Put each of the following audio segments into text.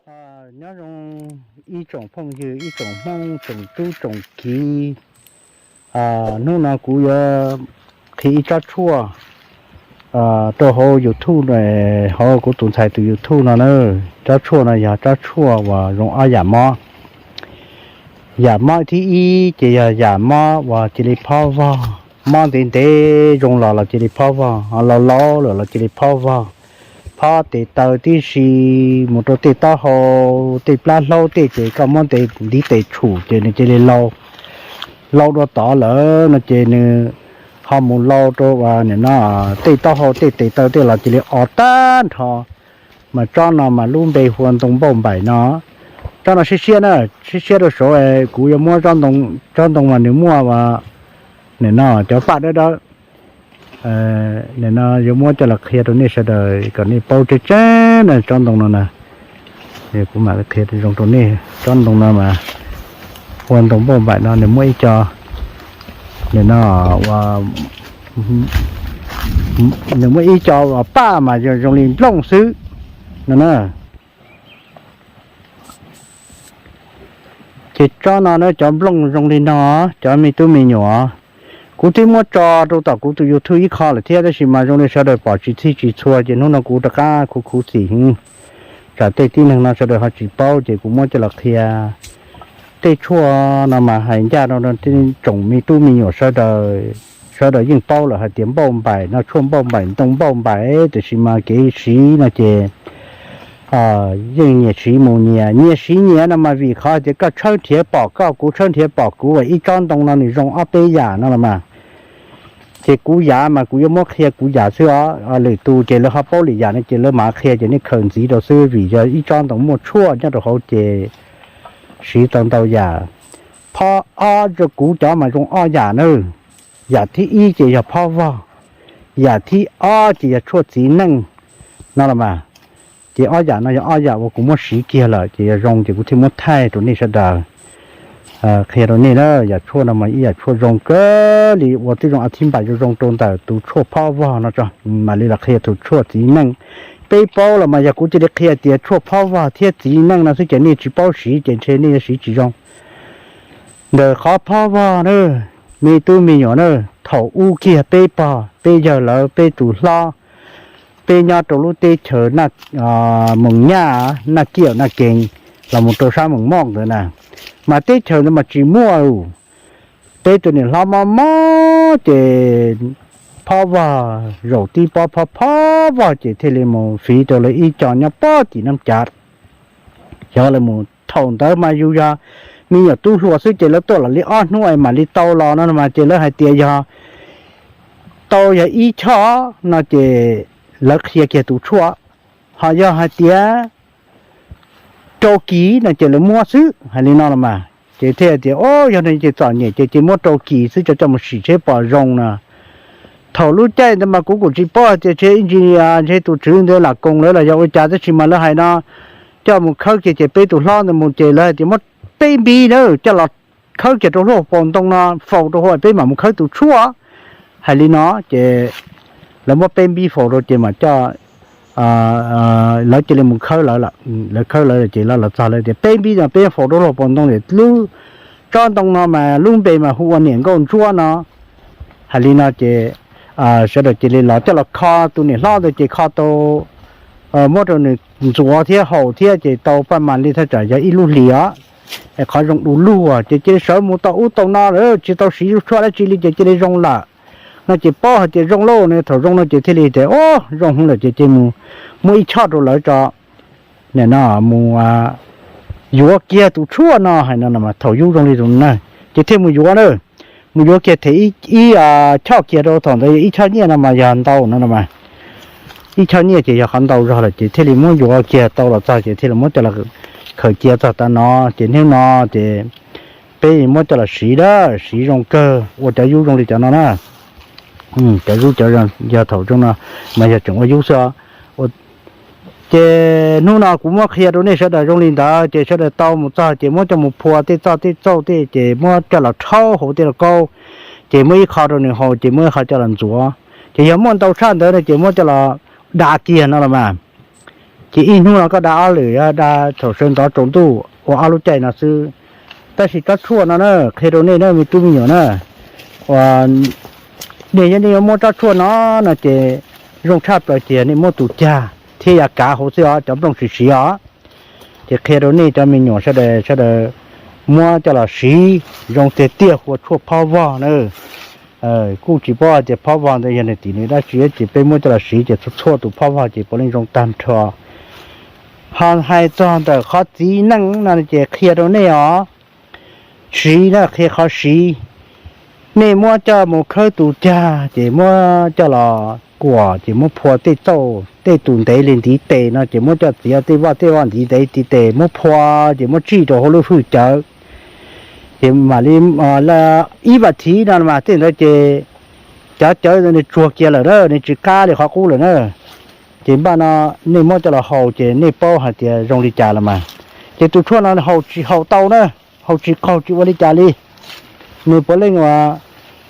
Nyob zoo ib tsoom phooj ywg, ib tsoom Hmoob, tsoom tub tsoom kiv. Hnub no kuv yuav qhia ib tsob tshuaj rau hauv YouTube, hauv kuv tus ntxhais tus YouTube no na. Tsob tshuaj no yog tsob tshuaj uas zoo ob yam mob. Yam mob thib ib ces yog yam mob uas cia li phob vog, mob ntev ntev zoo los los cia li phob vog, ho laus laus lawm los cia li phob vog, phob tes taw tib si mus rau tej taub hau, tej plab hlaub tej, ces koj muab ntiv tes tshum ces nws cia li lau, lau dua tod lawm no ces nws ho mus lau rau uas nim no tej taub hau tej tes taw tej los cia li o tag nrho. Mas tsob no mas lub npe hu ua ntoo npauj npaim no. Tsob no siab siab na, siab siab rau saud, kuv yuav muab tsob ntoo mas nws muaj ua, nim no cov paj dawb dawb, nim no yuav muab coj los qhia rau nej sawv daws kom nej paub tseeb tseeb na tsob ntoo no na. Kuv mam li qhia zoo rau nej. Tsob ntoo no mas hu ua ntoo npauj npaim no, nws muaj ib co, nim no ua, nws muaj ib co paj mas zoo li nplooj xwb no na. Ces tsob no na cov nplooj zoo li no, cov me tub me nyuam, kuv twb muab tso rau tom kuv tus YouTube ib qho lawm thiab, tab sis mas zoo li sawv daws pom tsis txhij tsis txhua ces hnub no kuv rov qab khuv khuv xim heev, tsam tej tib neeg no sawv daws ho tsis paub ces kuv muab coj los qhia. Tej tshuaj no mas hais ncaj rau tsoom me tub me nyuam sawv daws, sawv daws yeej paub lawm hais tias npauj npaim no, tshuaj npauj npaim, ntoo npauj npaim, tiam sis mas kev siv no ces yeej nyias siv mus nyias, nyias siv nyias no mas vim qhov tias koj tshawb nrhiav pom koj, kuv tshawb nrhiav pom kuv, ib tsob ntoo no nws zoo ob peb yam no los mas. Ces kuv yam mas kuv yuav muab qhia kuv yam xwb os, lwm tus ces lawv ho paub lwm yam no ces lawv mam qhia ces nej khaws ntxiv rau xwb, vim yog ib tsob ntoo muaj tshuaj nyob rau hauv ces siv tau ntau yam. Phob ob, kuv cov mas zoo ob yam na. Yam thib ib ces yog phob vog, yam thib ob ces yog tshuaj txiv neej no los mas. Ces ob yam no yog ob yam uas kuv muab siv kiag lawm ces yog zoo ces kuv thiaj muab thaij rau nej sawv daws, qhia rau nej na. Yam tshuaj no mas ib yam tshuaj zoo kawg li, ua tib zoo a thib npaim zoo zoo rau ntawm tus tshuaj phob vog no tso, mam li los qhia tus tshuaj txiv neej. Peb paub los mas yog kuv cia li qhia tias tshuaj phob vog thiab txiv neej no xwb ces nej tsis paub siv ces ntshe nej yuav siv tsis zoo. Ntawm qhov phob vog na, me tub me nyuam na, thaum ub kiag peb pog peb yawg lawv, peb tus hlob, peb nyob rau lub teb chaws Moos Nyaj, Naj Kiaj, Naj Kees, los mus rau sab Moos Moj ntawd na, mas teb chaws ntawd mas tsis muaj. Peb tus niam hlob mob mob ces phob vog, zaum tib pob phob phob vog ces thiaj li mus fiv rau lawv ib co nyob pob tim Neej Cav, xyov lawv mus. Thaum ntawd mas yus yog me nyuam tub hluas xwb ces lawv tuaj los li ob hnub es mam li tau los no mas ces lawv hais tias yog tau yog ib choj no ces lawv qhia kiag tus tshuaj, ho yog hais tias rau kis no ces lawv muab xwb, hais li no los mas. Ces thiaj tias, o, yog no ces txom nyem ces cia muab rau kis xwb, coj mus sim seb pom zoo na. Thaum lub caij ntawd mas kuv kuj tsis paub hais tias ntshe ib ntsis ntshe tus tswv ntawd lam koos lawv los yog ua cas, tab sis mas lawv hais no coj mus khawb kiag ces peb tus hlob ntawd mus ces lawv hais tias muab peb npib na coj los khawb kiag rau hauv paus ntoo no faus rau hauv peb mam mus khawb tus tshuaj, hais li no. Ces lawv muab peb npib faus rau ces mam coj, lawv cia li mus khawb lawv lawm, lawv khawb lawv ces lawv los txog lawv tias peb npib no peb faus rau hauv paus ntoo, lub tsob ntoo no mas lub npe mas hu ua niam nkauj ntsuab no, hais li no. Ces sawv daws cia li los coj los kho tus niam hlob ntawd ces kho tau, muab rau nws ntxuav thiab haus thiab ces tau paj mas li thaj tsam yog ib lub hlis os, es qhov zoo du lug ces cia li sawv mus tau ub tau no lawm, tsis tau siv tshuaj dab tsi li ces cia li zoo lawm no. Ces paub hais tias zoo lauj no, thaum zoo no ces thiaj li tias o, zoo heev lawm ces cia li mus muab ib choj rau lawv tso, nim no mus yuav kiag tus tshuaj no, hais no mas thaum yub zoo li tus na, ces thiaj mus yuav na, mus yuav kiag them ib choj kiag rau, thaum ntawd yog ib choj nyiaj no mas yog ntau no mas, ib choj nyiaj ces yog qhov ntau zog lawm ces thiaj li muab yuav kiag tau los txog ces thiaj li muab coj los khaws cia txog tav no. Ces hnub no ces peb muab coj los siv lawm, siv zoo kawg, ua cov yub zoo li cov no na. Cov yub cov yog thaum zoo no mas yog tseem ua yub xwb. Ces hnub no kuv muab qhia rau nej sawv daws zoo li ntawd ces sawv daws tau mus txog ces muab coj mus phua tej txoj tej txauj tej ces muab coj los rhaub hauv tej lauj kaub, ces muab ib qho rau nws haus ces muab ib qho coj los ntxuav. Ces yog muaj ntau tshaj ntawd no ces muab coj los da kiag no los mas. Ces ib hnub no koj da ob lwm, da thaum sawv ntxov tsaus ntuj ua ob lub caij no xwb. Tab sis tsob tshuaj no na, qhia rau nej na me tub me nyuam na, uas nej yog nej yuav muab tsob tshuaj no no ces zoo tshaj plaws ces nej muab tus cag thiab yav kav hauv xwb os, cov nplooj tsis siv os. Ces qhia rau nej cov me nyuam sawv daws, sawv daws muab coj los siv zoo tiag tiag, hu ua tshuaj phob vog na. Kuj tsis paub hais tias phob vog ntawd yog nws tim nws dab tsi ces peb muab coj los siv ces txhua txhua tus phob vog ces puav leej zoo tag nrho. Ho hais txog ntawm qhov txiv neej no ces qhia rau nej os, siv na, qhia qhov siv. Nej muab coj mus khawb tus cag ces muab coj los kuam ces muab phua tej txauj tej tus ntev li ntiv tes no ces muab coj txiav tej vaj tej vaj ntiv ntev ntiv tes muab phua ces muab tsij rau hauv lub hwj cawv. Ces mam li ib vas thiv no mas tej ntawd ces cov cawv ntawd nws tsuag kiag lawm na, nws tsis qab li qhov qub lawm na. Ces npaj no nej muab coj los haus ces nej paub hais tias zoo li cas los mas. Ces tus tshuaj no haus tsis haus tau na, haus tsis qaug tsis ua li cas li. Nws puav leej uas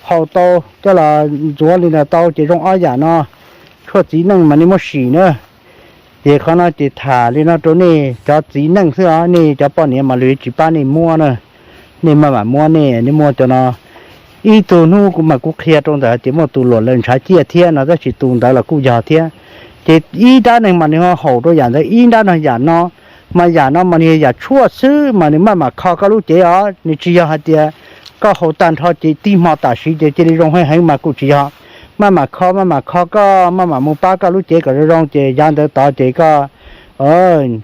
haus tau coj los ntxuav li ntawd tau ces zoo ob yam no. Tshuaj txiv neej mas nej muab sim na. Ces qhov no ces tham li no rau nej cov txiv neej xwb os, nej cov poj niam mas luag tsis pab nej muab na. Nej maj mam muab, nej, nej muab cov no. Ib tug hnub kuv mas kuv qhia rau ntawm hais tias muaj tus luam lawv ntshav ciaj thiab no, tab sis tus ntawd los kuj yog thiab. Ces ib nrab neeg mas nws ho haum rau yam ntawd, ib nrab no yam no, mas yam no mas nws yog yam tshuaj xwb mas nws maj mam kho koj lub cev os, nws tsis yog hais tias koj haus tag nrho ces tib hmo tam sim ces cia li zoo heev heev mas kuj tsis yog. Maj mam kho maj mam kho koj maj mam mus pab koj lub cev kom zoo zoo ces yav ntawd tod ces koj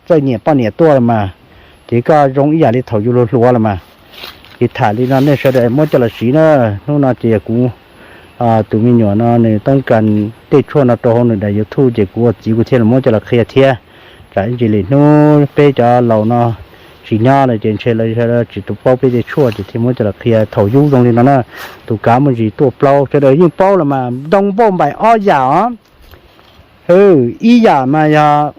txawj nyiam poj niam tuaj los mas, ces koj zoo ib yam li thaum yus hluas hluas los mas. Ces tham li no nej sawv daws muab coj los siv na. Hnub no ces yog kuv tus me nyuam no nws toob kas tej tshuaj no rau hauv nws daim YouTube ces kuv ua txiv kuv thiaj los muab coj los qhia thiab. Tsam ib ntsis lwm hnub peb cov laus no tsis nyob lawm ces ntshe lawv tsis tau paub peb tej tshuaj ces thiaj muab coj los qhia thaum yub zoo li no na. Tus kav muaj ntsis tuaj plaub, sawv daws yeej paub los mas, ntoo npauj npaim ob yam os. Ib yam mas yog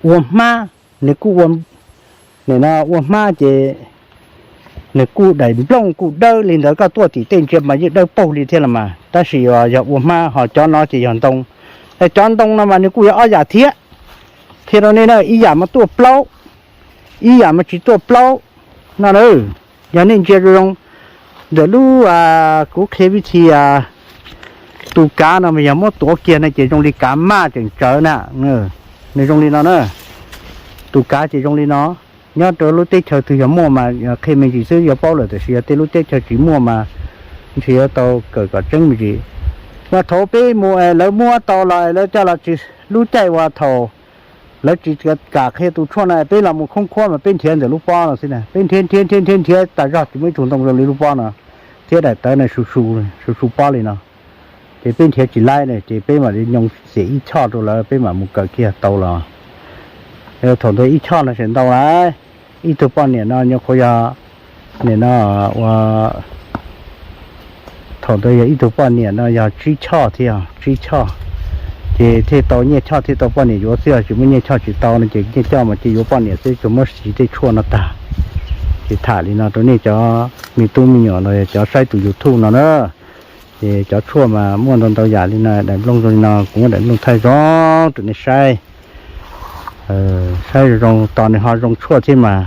ua hmab, nws kuj ua, nim no ua hmab ces nws kuj daim nplooj kuj dawb li ntawd, koj tuaj tim tej ntsia mas yeej dawb paug li thiab los mas, tab sis yog ua hmab, ho cov no ces yog ntoo. Cov ntoo no mas nws kuj yog ob yam thiab. Qhia rau nej na, ib yam mas tuaj plaub, ib yam mas tsis tuaj plaub no na. Yog nej ntsia zoo zoo ntawm lub, kuv qhia vib thi tus kav no mas yog muab tuav kiag no ces zoo li kav maj tseem tsawv na. Nws zoo li no na, tus kav ces zoo li no. Nyob rau lub teb chaws twg yog muaj mas qhia me ntsis xwb yuav paub lawm, tiam sis yog tej lub teb chaws tsis muaj mas ntshe yuav tau kawm kom tseeb me ntsis. Mas thaum peb mus es lawv muab tau los lawv coj los tsis, lub caij uas thaum lawv tsis kam qhia tus tshuaj no peb los mus khoob khuab mas peb nrhiav ntawm lub pob no xwb na, peb nrhiav nrhiav nrhiav nrhiav nrhiav tas zog tsis muaj ib tug ntoo zoo li lub pob no, thiab daim tawv no su su su su pob li no. Ces peb nrhiav tsis laib ne ces peb mam li nyoo xiam ib choj rau lawv peb mam mus kawm kiag tau los. Thaum ntawd ib choj no tseem ntau lawm, ib tug poj niam no nyuam qhuav yog, nim no ua, thaum ntawd yog ib tug poj niam no yog tsib choj thiab, tsib choj. Ces thiaj tau nyiaj choj thiaj tau poj niam yuav xwb, tsis muaj nyiaj choj tsis tau no ces nyiaj choj mas cia yuav poj niam xwb, tsuas muab siv tej tshuaj no tag. Ces tham li no rau nej cov me tub me nyuam los yog cov saib tus YouTube no na. Ces cov tshuaj mas muaj ntau ntau yam li no, daim nplooj zoo li no, kuv muab daim nplooj thaij zoo rau nej saib. Saib zoo zoo tos nws ho zoo tshuaj thiab mas.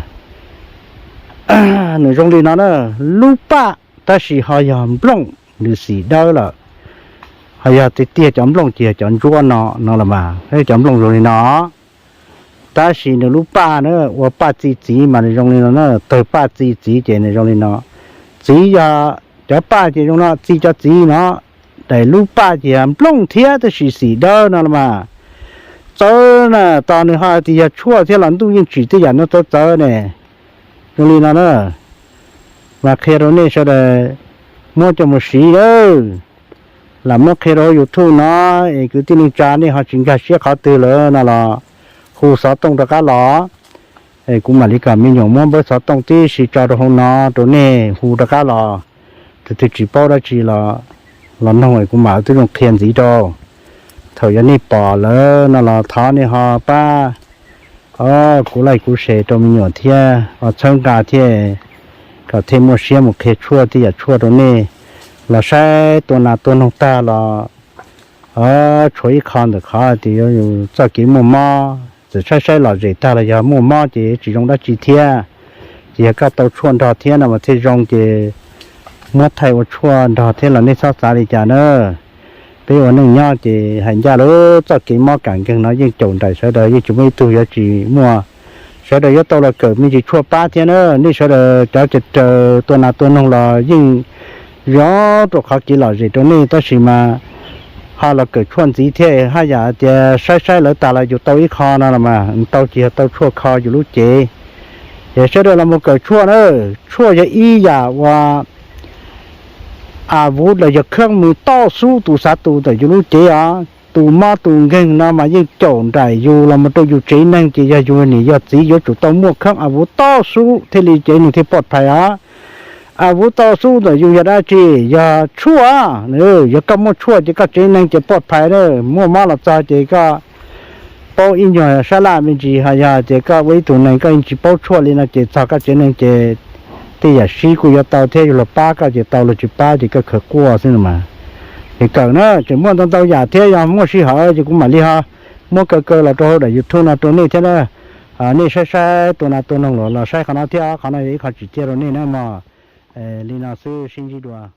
Nws zoo li no na, lub paj tab sis ho yog nplooj, nws xim dawb lawm. Ho yog tiag tiag cov nplooj ces yog cov ntsuab no no los mas, cov nplooj zoo li no. Tab sis nws lub paj na, ua paj txi txiv mas nws zoo li no na, tawg paj txi txiv ces nws zoo li no. Txiv yog cov paj ces zoo no, txi cov txiv no. Daim lub paj ces yog nplooj thiab tab sis xim dawb no los mas. Txawv na, tos nws ho tias yog tshuaj thiab los ntuj yeej tsim tej yam no txawv txawv ne. Zoo li no na, mas qhia rau nej sawv daws muab coj mus siv lawm. Lam muab qhia rau hauv YouTube no, es kwv tij neej tsa nej ho tsis nkag siab qhov twg lawm no los hu xov tooj rov qab los. Es kuv mam li kom me nyuam muab npawb xov tooj tib si tso rau hauv no rau nej hu rov qab los. Tus twg tsis paub dab tsi los, los noog es kuv mam ua tib zoo qhia ntxiv rau. Thaum yog nej pom lawm no los thov nej ho pab kuv like kuv share rau me nyuam thiab, ho txhawb nqa thiab, kom thiaj muaj siab mus qhia tshuaj tej yam tshuaj rau nej los saib tua nas tua noog tag los Tshuav ib qho ntawm qhov tias yuav txoj kev muaj mob, txawm saib saib lom zem tag los yog muaj mob ces tsis zoo dab tsi thiab. Ces yog koj tau tshuaj nrog thiab no mas thiaj zoo ces muab thaij ua tshuaj nrog thiab los nej txhob xav li cas na. Peb ua neej nyob ces hais ncaj lub txoj kev mob kam nkeeg no yeej caum nraim sawv daws, yeej tsis muaj ib tug yuav tsis muaj. Sawv daws yuav tau los kawm me ntsis tshuaj pab thiab na. Nej sawv daws cov raws tua nas tua noog los yeej zoo rau qhov kev lom zem rau nej, tab sis mas ho los kawm tshuaj ntxiv thiab haj yam tias saib saib lawv tas los yus tau ib qho no los mas tau ces yog tau tshuaj kho yus lub cev. Ces sawv daws los mus kawm tshuaj na. Tshuaj yog ib yam uas a vuv los yog kheeb mws toj sub tus xav tus ntawm yus lub cev os. Tus mob tus nkeeg no mas yeej caum nraim yus los mus rau yus tsev neeg ces yog yus niam yog txiv yuav tsum tau muaj kheeb a vuv toj sub thiaj li cev neeg thiaj poj phais os. A vuv toj sub ntawm yus yog dab tsi? Yog tshuaj. Yog koj muaj tshuaj ces koj tsev neeg ces poj phais na. Muaj mob los txog ces koj paub ib nyuag sab laj me ntsis, ho yog tias koj ua ib tug neeg koj yeej tsis paub tshuaj li no ces txog koj tsev neeg ces tej yam sib kuj yuav tau thiab, yog luag pab koj ces tau, luag tsis pab ces koj khawv quaj xwb no mas. Ces kawm na, tseem muaj ntau ntau yam thiab, yog muaj sij hawm ces kuv mam li ho muab kaw kaw los rau hauv daim YouTube no rau nej thiab na. Nej saib saib tua nas tua noog los los saib qhov no thiab, qhov no yog ib qho tsim ciaj rau nej na mog. Li no xwb, sib ntsib dua.